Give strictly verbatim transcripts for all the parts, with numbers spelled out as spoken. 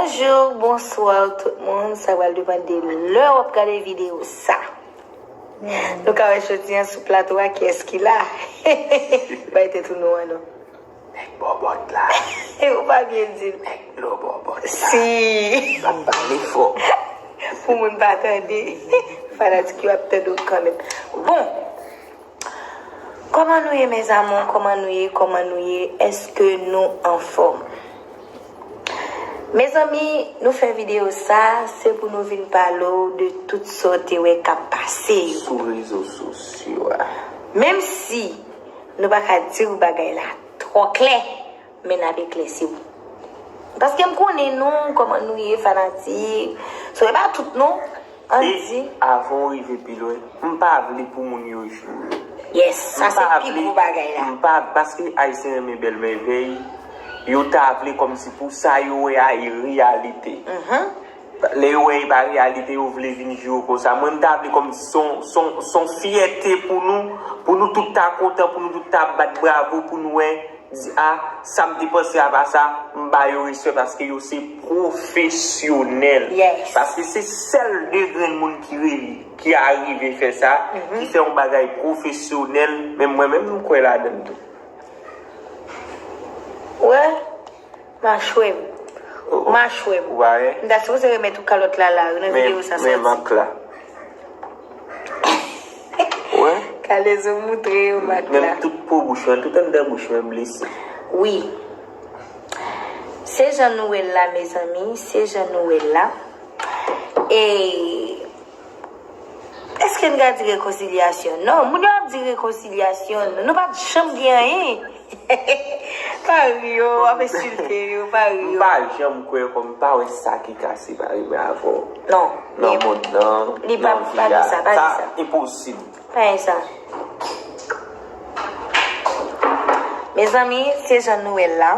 Bonjou, bonswa tout moun. Sa pral depann de lè w ap gade videyo sa. Nou ka wè jodi a sou plato a kiyès ki la. Bay tèt ou non an non. Nèg bòbòt la. Ou pa byen di l. Nèg dlo bòbòt la. Si. L ap pale fò. Pou moun pa tande. Fanatik yo ap tande w kanmenm. Bon. Kòman nou ye, mes amours? Kòman nou ye? Kòman nou ye? Èske nou anfòm? Mezanmi, nou fè videyo sa, se pou nou vin pale w de tout sa w te wè k ap pase yo. Sou rezo sosyo a. Menm si nou pa ka di w bagay la twò klè, men n ap eklèsi w. Paske m konnen nou, kòman nou ye, fanatik. So, e pa tout non. Ann di. E avan w rive pi lwen, m pa vle pou moun yo joure. Yes, sa se pi gwo bagay la. M pa, paske Ayisyen renmen bèl mèvèy, yo ta vle kòmsi pou sa yo wè a e reyalite. Lè yo wè e pa reyalite, yo vle vin joure konsa. Mwen, m ta vle kòm s on, s on, s on fyète pou nou, pou nou tout ta kontan, pou nou tout ta bat bravo, pou nou wè, di, a, sa m te panse a pa sa, m ba yo respè paske yo se pwofesyonèl. Yes. Paske se sèl de grenn moun ki re-, ki arive fè sa, ki fè yon bagay pwofesyonèl, men mwen menm, m kwè ladan l tou. Wè, machwè m. Oh, oh. Machwè m. Ou pa wè? M ta sipoze remèt ou kalòt la la, nan videyo sa sòti. Men, men mak la. Wè? Kalezo moutre yo mak la. Menm tout po bouch mwen, tout anndan bouch mwen blese. Wi. Se jan nou wè l la, mezanmi, se jan nou wè l la. E èske n ka di rekonsilyasyon? Non, moun yo ap di rekonsilyasyon, nou pa t janm gen anyen. Pa ri yo, w ap ensilte yo, pa ri yo. M pa janm kwè kòm m pa wè sa ki ka separe mwen avè w. Non, nan mond nan, nan vi a. Sa enposib. Pa gen sa. Mezanmi, se jan nou wè l la.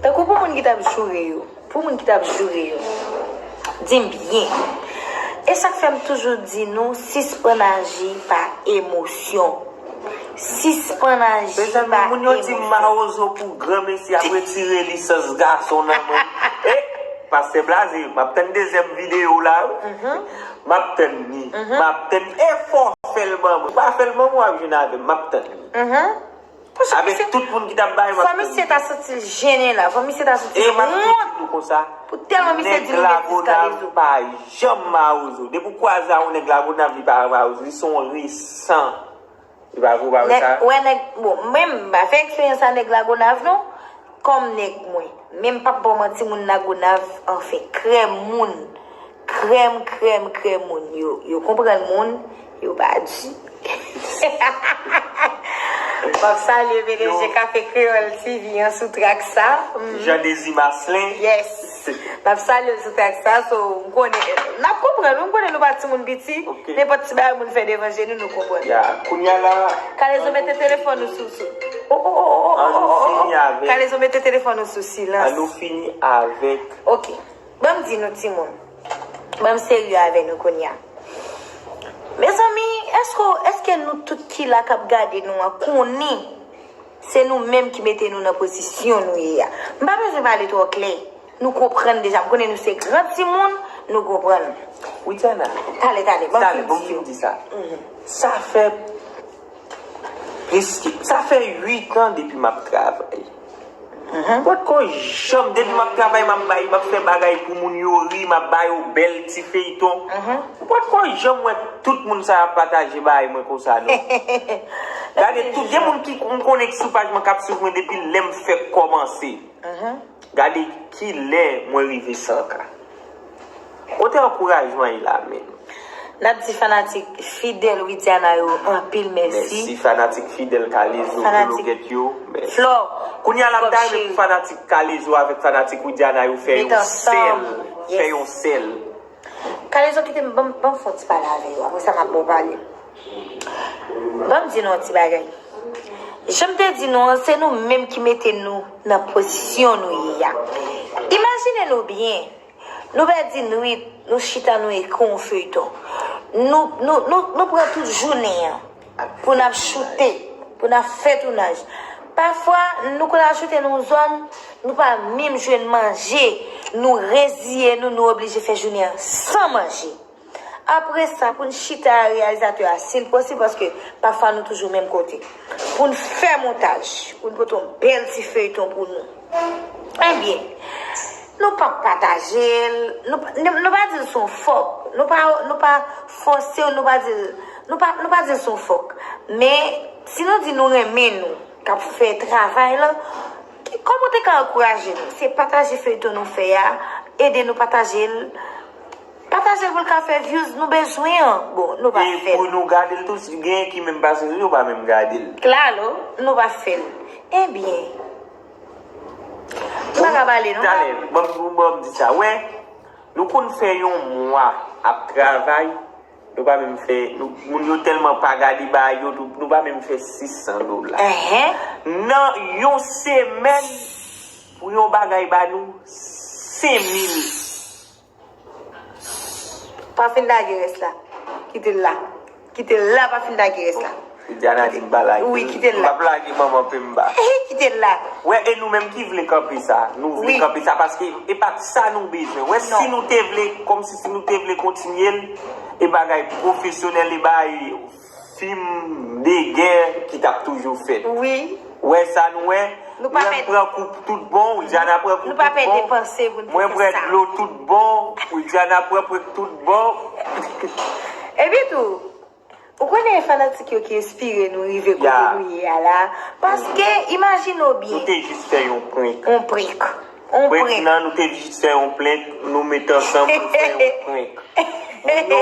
Tankou pou moun ki t ap joure yo, pou moun ki t ap joure yo, di m byen. E sa k fè m toujou di nou, sispann aji pa emosyon. Sispann aji pa emosyon. Mezanmi, moun yo di m mawozo pou granmesi ap retire lisans gason nan men m. E, pastè Blaze, m ap tann dezyèm videyo w la, wi. M ap tann li. M ap tann li. E fò w fè l ban mwen. Pa fè l ban mwen, w ap jwenn avè m. M ap tann li. Avèk tout moun ki t ap bay, m ap tann li. Fò misye ta santi l jennen la. Fò misye ta santi l wont. E m ap toujou di nou konsa, pou tèlman misye di nou betiz Kalezo. Nèg Lagonav pa janm mawozo. Depi w kwaze a yon nèg Lagonav, li pa mawozo. Li se yon resan. Li pa vre, ou pa wè sa? Wè nèg, bon, mwen, m pa fè eksperyans a nèg Lagonav, non. Kòm nèg mwen. Men m p ap ba w manti, moun Lagonav, anfen, krèm moun. Krèm, krèm, krèm moun. Yo, yo konprann moun, yo pa di. M ap salye P D G Kafe Kreyòl T V an sou trak sa. Jean Désir Marcelin. Yes. M ap salye l sou trak sa, so, m konnen, n ap konprann, wi, m konnen nou pa timoun piti, nenpòt ti bagay moun fè devan je nou, nou konprann. Ya, kounye a la. Kalezo mete telefòn ou sou, sou. Oh, oh, oh, oh, oh, oh, oh. Ann nou fini avèk. Kalezo mete telefòn ou sou silans. Ann nou fini avèk. Ok. Ban m di nou, timoun. Ban m serye avè nou kounye a. Mezanmi, èske, èske nou tout ki la k ap gade nou an konnen se nou menm ki mete nou nan pozisyon nou ye a? M pa bezwen pale twò klè. Nou konprann deja. M konnen nou se gran timoun, nou konprann. Widiana. Talè, talè, ban m fin di yo. Talè, ban m fin di sa. Sa fè Prèske, sa fè uit an depi m ap travay. M potko janm, depi m ap travay, m ap bay, m ap fè bagay pou moun yo ri, m ap ba yo bèl ti feyton. M potko janm wè tout moun sa y ap pataje bagay mwen konsa, non. Gade, tout, gen moun ki m konnen ki sou paj mwen k ap swiv mwen depi lè m fèk kòmanse. Gade kilè mwen rive san K. Kote ankourajman ye la menm? N ap di fanatik fidèl Widiana yo anpil mèsi. Mèsi fanatik fidèl Kalezo, Kologèt yo. Mèsi. Flò, kounye a la, m ta renmen pou fanatik Kalezo avèk fanatik Widiana yo fè yon sèl. Fè yon sèl. Kalezo, kite m, ban m, ban m fè yon ti pale avè yo. Apre sa, m ap ba w pale. Ban m di nou yon ti bagay. Jan m te di nou an, se nou menm ki mete nou nan pozisyon nou ye a. Imajine nou byen, nou pèdi nwit, nou chita, nou ekri yon feyton. Nou, nou, nou, nou pran tout jounen an pou n ap choute, pou n ap fè tounaj. Pafwa, nou konn al choute nan yon zòn, nou pa menm jwenn manje, nou reziye nou, nou oblije fè jounen an san manje. Apre sa, pou n chita a reyalizatè a, si l posib, paske pafwa nou toujou menm kote. Pou n fè montaj, pou n pote yon bèl ti feyton pou nou. Ebyen, nou p ap pataje l, nou, pa- nou, nou pa di l se yon fòk, nou pa, nou pa fòse w, nou pa di l, nou pa, nou pa di l se yon fòk. Men, si nou di nou renmen nou, k ap fè travay lan, ki- kòman w te ka ankouraje nou? Se pataje feyton nou fè a, ede nou pataje l, pataje l pou l ka fè views nou bezwen an. Bon, nou pa fè l. E pou nou gade l tou, si gen ki menm pase sou yo, pa menm gade l. Klalo, nou pa fè l. Ebyen, m pa ka pale non. Talè, ban m, ban m di sa. Wè, nou konn fè yon mwa ap travay, nou pa menm fè, nou, moun yo tèlman pa gade bagay yo, nou, nou pa menm fè sis san dola. Nan yon semèn, pou yon bagay ba nou senk mil. Pa fin lage rès la. Kite l la. Kite l la, pa fin lage rès la. Diana di m pa lage. Wi, kite l la. M p ap lage manman Pemba. Kite l la. Wè, e nou menm ki vle kanpe sa. Nou vle kanpe sa paske e pa sa nou bezwen. Wè, si nou te vle, kòmsi si nou te vle kontinye l, e bagay pwofesyonèl, e bagay fim de gè ki t ap toujou fèt. Wi. Wè sa nou wè? Nou pa pèdi. Pran kou tout bon, Widiana pran kou tout bon. Nou pa pèdi panse pou n te fè sa. Mwen pran dlo tout bon, Widiana pran pran tout bon. Epi tou, ou konnen e fanatik yo ki enspire nou rive kote nou ye a la. Paske, imajine w byen. Nou te jis fè yon prank. Yon prank. On prank. Prank nan, nou te jis fè yon prank, nou met ansanm pou fè yon prank. Moun yo,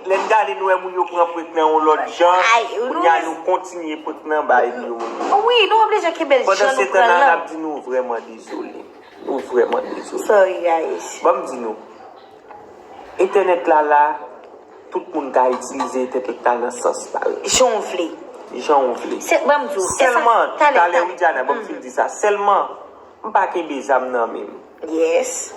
lè n gade nou wè moun yo pran prank nan yon lòt jan, kounye a nou kontinye prank nan bay yo. Wi, nou oblije kenbe l jan nou pran l lan. Pandan se tan la, n ap di nou vrèman dezole. Nou vrèman dezole. Sorry, guys. Ban m di nou, entènèt la la, tout moun ka itilize entènèt la nan sans pa yo. Jan w vle. Jan w vle. Se, ban m di w, e sa, sèlman, talè, talè, talè. Widiana, ban m fin di sa. Sèlman, m pa kenbe zam nan men m. Yes.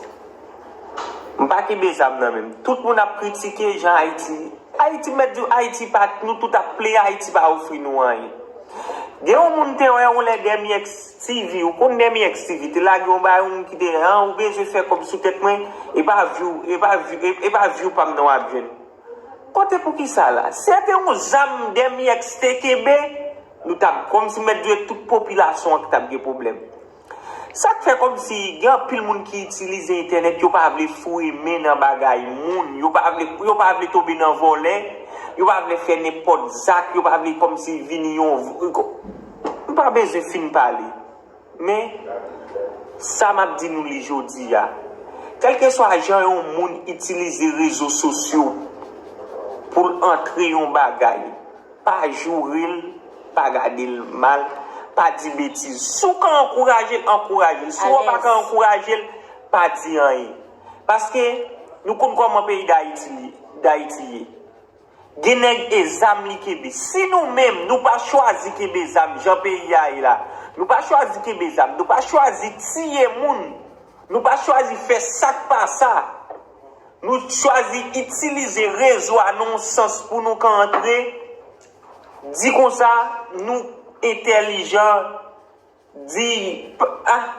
M pa kenbe zam nan men m. Tout moun ap kritike jan Ayiti. Ayiti, m mèt di w, Ayiti pa, nou tout ap plenyen, Ayiti pa ofri nou anyen. Gen yon moun te wè yon lè Dèmi X T V, ou konn Dèmi X T V, te lage yon bagay, yon moun ki te, an, ou bezwen fè kòb sou tèt mwen, e pa view, e pa view, e, e pa view pa m nan w ap jwenn. Kote poukisa la? Si se te yon zam Dèmi X te kenbe, nou t ap, kòmsi m mèt di w, tout popilasyon an ki t ap gen pwoblèm. Sa k fè kòmsi gen anpil moun ki itilize entènèt, yo pa vle foure men nan bagay moun, yo pa vle, yo pa vle tonbe nan vòlè, yo pa vle fè nenpòt zak, yo pa vle kòmsi vini yon, m pa bezwen fin pale. Men, sa m ap di nou li jodi a, kèlkeswa jan yon moun itilize rezo sosyo pou l antre yon bagay, pa joure l, pa gade l mal, pa di betiz. Si w ka ankouraje l, ankouraje l. Si w pa ka ankouraje l, pa di anyen. Paske nou konn kòman peyi Dayiti, Dayiti ye. Gen nèg e zam li kenbe. Si nou menm, nou pa chwazi kenbe zam jan peyi a ye la, nou pa chwazi kenbe zam, nou pa chwazi tiye moun, nou pa chwazi fè sa k pa sa, nou chwazi itilize rezo a nan yon sans pou nou ka antre, di konsa, nou entèlijan, di, p-, ah,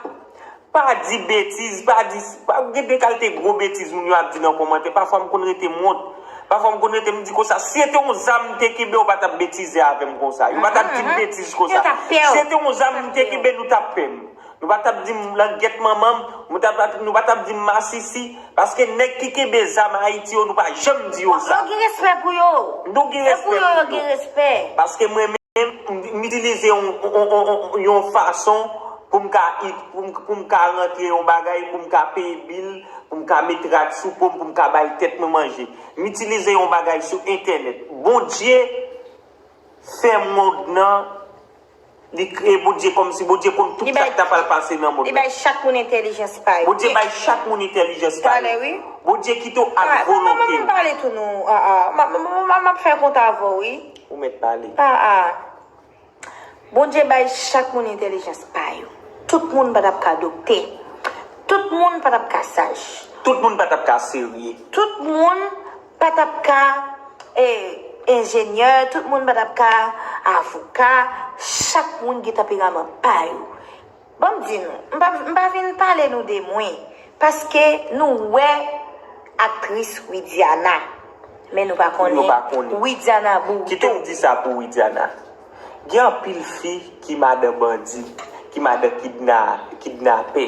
pa di betiz, pa di, pa, gen de kalite gwo betiz moun yo ap di nan kòmantè. Pafwa m konn rete m wont. Pafwa m konn rete m di konsa, si se te yon zam m te kenbe, yo pa t ap betize avè m konsa. Yo pa t ap di m betiz konsa. Si se te yon zam m te kenbe, nou t ap pè m. Nou pa t ap di m langèt manman m, nou t ap, nou pa t ap di m masisi, paske nèg ki kenbe zam Ayiti yo, nou pa janm di yo sa. Yo gen respè pou yo. Nou gen respè pou yo. Paske mwen menm, m, m itilize yon, yon, yon, yon, yon fason pou m ka, pou m, pou m ka rantre yon bagay, pou m ka peye bil, pou m ka met rad sou po m, pou m ka bay tèt mwen manje. M itilize yon bagay sou entènèt. Bondye fè mond nan, li kreye Bondye kòmsi Bondye konn tout sa k ta pral pase nan mond nan. Li bay chak moun entèlijans pa yo. Bondye bay chak moun entèlijans pa yo. Talè, wi. Bondye kite w ak volonte w. Mwen pale tou non. Ah, ah. M, m, m, m, m ap fè kont avè w, wi. Ou mèt pale. Ah, ah. Bondye bay chak moun entèlijans pa yo. Tout moun pa t ap ka doktè. Tout moun pa t ap ka saj. Tout moun pa t ap ka serye. Tout moun pa t ap ka, eh, enjenyè. Tout moun pa t ap ka avoka. Chak moun gen tanperaman pa yo. Ban m di nou, m pa, m pa vin pale nou de mwen, paske nou wè aktris Widiana, men nou pa konnen Widiana Bourton. Kite m di sa pou Widiana. Gen anpil fi ki madan bandi, ki madan kidna, kidnapè.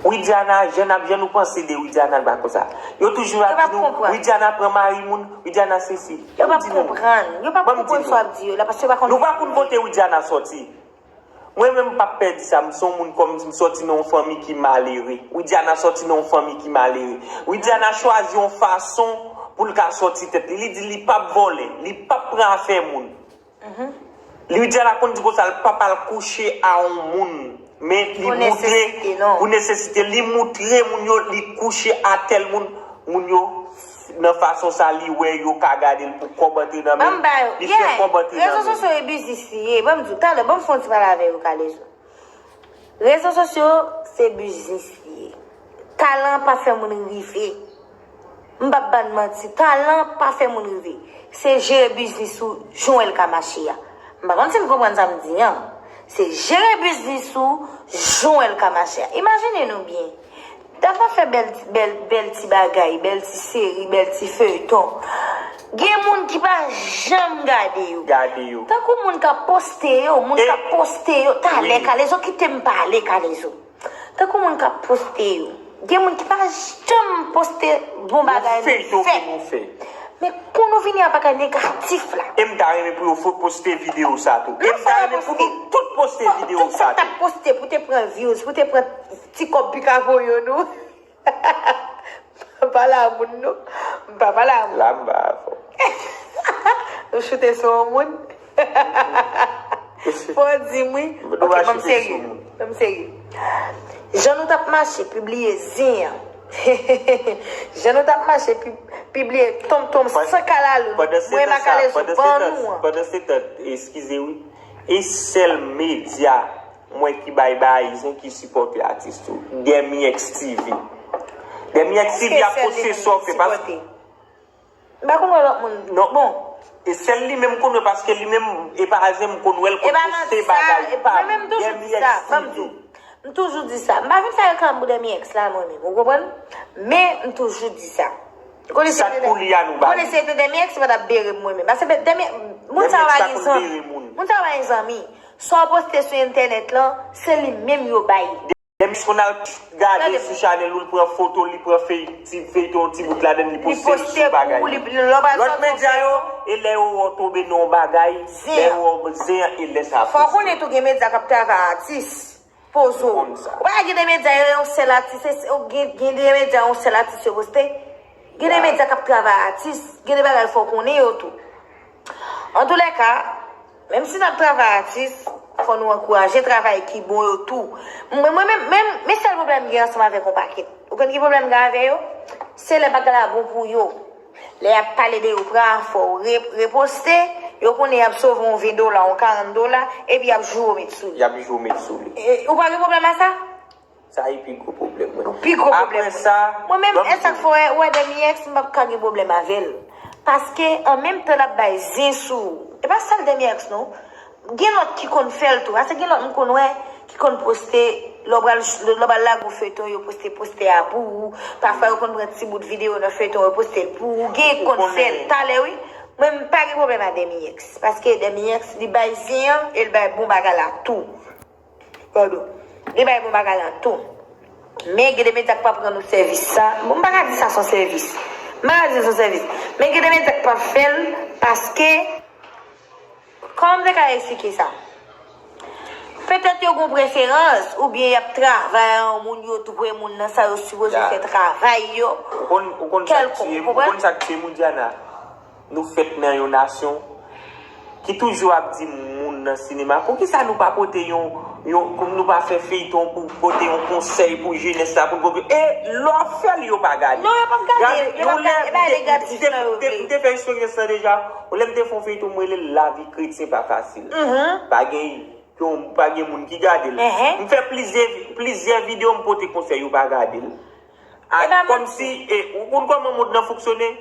Widiana, jan n ap, jan nou panse de Widiana, l pa konsa. Yo toujou ap di nou, Widiana pran mari moun, Widiana sesi. Yo p ap konprann. Yo p ap konprann sa w ap di yo la, paske yo pa konn. Nou pa konn kote Widiana sòti. Mwen menm, m p ap pè di sa, m se yon moun kòm m sòti nan yon fanmi ki malere. Widiana sòti nan yon fanmi ki malere. Widiana chwazi yon fason pou l ka sòti tèt li. Li di li p ap vòlè, li p ap pran afè moun. Li di a la konn di konsa, l pa pral kouche a yon moun. Men li moutre, pou nesesite, li moutre moun yo, li kouche a tèl moun, moun yo, nan fason sa, li wè yo ka gade l pou kòb antre nan men l, li fè kòb antre nan men l. Rezo sosyo e biznis li ye. Ban m di w, talè, ban m fè yon ti pale avè yo, Kalezo. Rezo sosyo se biznis li ye. Talan pa fè moun rive. M p ap ba n manti, talan pa fè moun rive. Se jere biznis ou jan w wè l ka mache a. M pa konn si n konprann sa m di an. Se jere biznis ou jan w wè l ka mache a. Imajine nou byen. Dam ap fè bèl, bèl, bèl ti bagay, bèl ti seri, bèl ti feyton. Gen moun ki pa janm gade yo. Gade yo. Tankou moun k ap poste yo, moun k ap poste yo. Talè, Kalezo, kite m pale, Kalezo. Tankou moun k ap poste yo. Gen moun ki pa janm poste bon bagay nou fè. Men pou nou vini a bagay negatif la. E m ta renmen pou yo fo-, poste videyo sa tou. E m ta renmen pou nou tout poste videyo sa tou. Tout sa w t ap poste pou te pran views, pou te pran ti kòb pikapoyo nou. M pa pale a moun, non. M pa pale a moun. La m ba avè w. Ou choute sou yon moun? Fò w di m wi. Ok, ban m serye. Ban m serye. Jan nou t ap mache pibliye zen an. Jan nou t ap mache pib-, pibliye tonmtonm san kalalou. Mwen Makalezo ban nou an. Pandan se tan, eskize wi. E sèl medya mwen ki bay bagay zen ki sipòte atis tou. Dèmi X T V. Dèmi X T V ap poste sa w fè paske. M pa konn wè lòt moun. Non. Bon. E sèl li menm m konn wè paske li menm, e pa zen m konn wè l konn poste bagay pa li. Dèmi X T V. M toujou di sa. M pa vin fè reklam pou Dèmi X la mwen menm. Ou konprann? Men m toujou di sa. Sa k pou li a nou ba li. Konnen si se te Dèmi X, li pa t ap bere m mwen menm. Paske Dèmi, moun sa yo pa gen zanmi. Moun sa yo pa gen zanmi. Sa w poste sou entènèt lan, se li menm yo bay. Dèmi X konn al gade sou chanèl ou, li pran foto, li pran fey-, ti feyton, ti bout ladan l, li poste l sou bagay li. Lòt medya yo, e lè yo wè w tonbe nan yon bagay, lè yo wè w zen an, e lè sa poste. Fò w konnen tou gen medya k ap travay atis. Poze w. Ou pa gen de medya yo, yon sèl atis, se, se, gen, gen de medya yon sèl atis yo poste. Gen de medya k ap travay atis, gen de bagay fò w konnen yo tou. Antoulèka, menm si n ap travay atis, fò nou ankouraje travay ki bon yo tou. Mwen, mwen menm, menm, men sèl pwoblèm m gen ansanm avèk yon pakèt. Ou konn ki pwoblèm m gen avè yo? Se lè bagay la bon pou yo. Lè y ap pale de yo pran afè w, re-, reposte, yo konnen y ap sove yon ven dola, yon karant dola, epi y ap joure w met sou li. Y ap joure w met sou li. E, ou pa gen pwoblèm a sa? Sa e pi gwo pwoblèm mwen. Pi gwo pwoblèm mwen. Apre sa, mwen menm, e sa k fè w wè Dèmi X, m p ap ka gen pwoblèm avè l. Paske, an menm tan l ap bay zen sou ou. E pa sèl Dèmi X non. Gen lòt ki konn fè l tou. Paske gen lòt m konn wè ki konn poste, lè w pral, lè w pral lage yon feyton, yo poste postè a pou ou. Pafwa, yo konn pran ti bout videyo nan feyton, yo poste l pou ou. Gen ki konn fè l talè, wi. Mwen, m pa gen pwoblèm ak Dèmi X. Paske Dèmi X, li bay zen an, e l bay bon bagay la tou. Padon. Li bay bon bagay la tou. Men gen de medya k p ap rann ou sèvis sa. Bon, m pa ka di sa se yon sèvis. M pa ka di se yon sèvis. Men gen de medya k p ap fè l paske, kòman m te ka eksplike sa? Petèt yo gen preferans, oubyen y ap travay a yon moun, yo tou pre moun nan sa yo sipoze fè travay yo. Ou konn, ou konn sa k tiye, ou konn sa k tiye Moudiana? Nou fèt nan yon nasyon ki toujou ap di moun nan sinema, poukisa nou pa pote yon, yon, nou pa fè feyton pou pote yon konsèy pou jenès la, pou n pote, e lè w ap fè l, yo pa gade. Non, yo p ap gade, yo p ap gade, e pa negatif nan yo vle. M te fè eksperyans lan deja, yon lè m te fè yon feyton, m rele l Lavi kretyen pa fasil. Pa gen, pa gen moun ki gade l. M fè plizyè, plizyè videyo, m pote konsèy, yo pa gade l. Kòmsi, e, ou konn kòman mond nan fonksyone?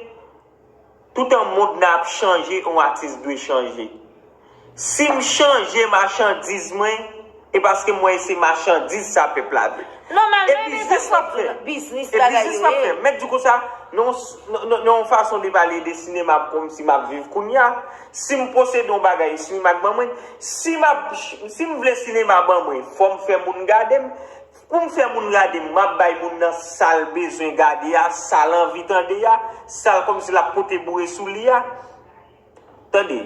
Toutan mond nan ap chanje, yon atis dwe chanje. Si m chanje machandiz mwen, e paske m wè se machandiz sa pèp la vle. Nòmalman, e biznis w ap fè. Biznis bagay yo ye. Mèt di konsa, nan yon fason de pale de sinema kòmsi m ap viv kounye a, si m posede yon bagay, sinema k ban mwen, si m ap, si m vle sinema ban mwen, fò m fè moun gade m. Pou m fè moun gade m, m ap bay moun nan sa l bezwen gade a, sa l anvi tande a, sa l kòmsi l ap pote boure sou li a. Tande.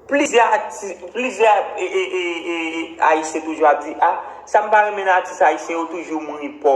Plizyè ati, plizyè e, e, e, e, e, Ayisyen toujou ap di, a, sa m pa renmen nan atis ayisyen yo toujou mouri pòv.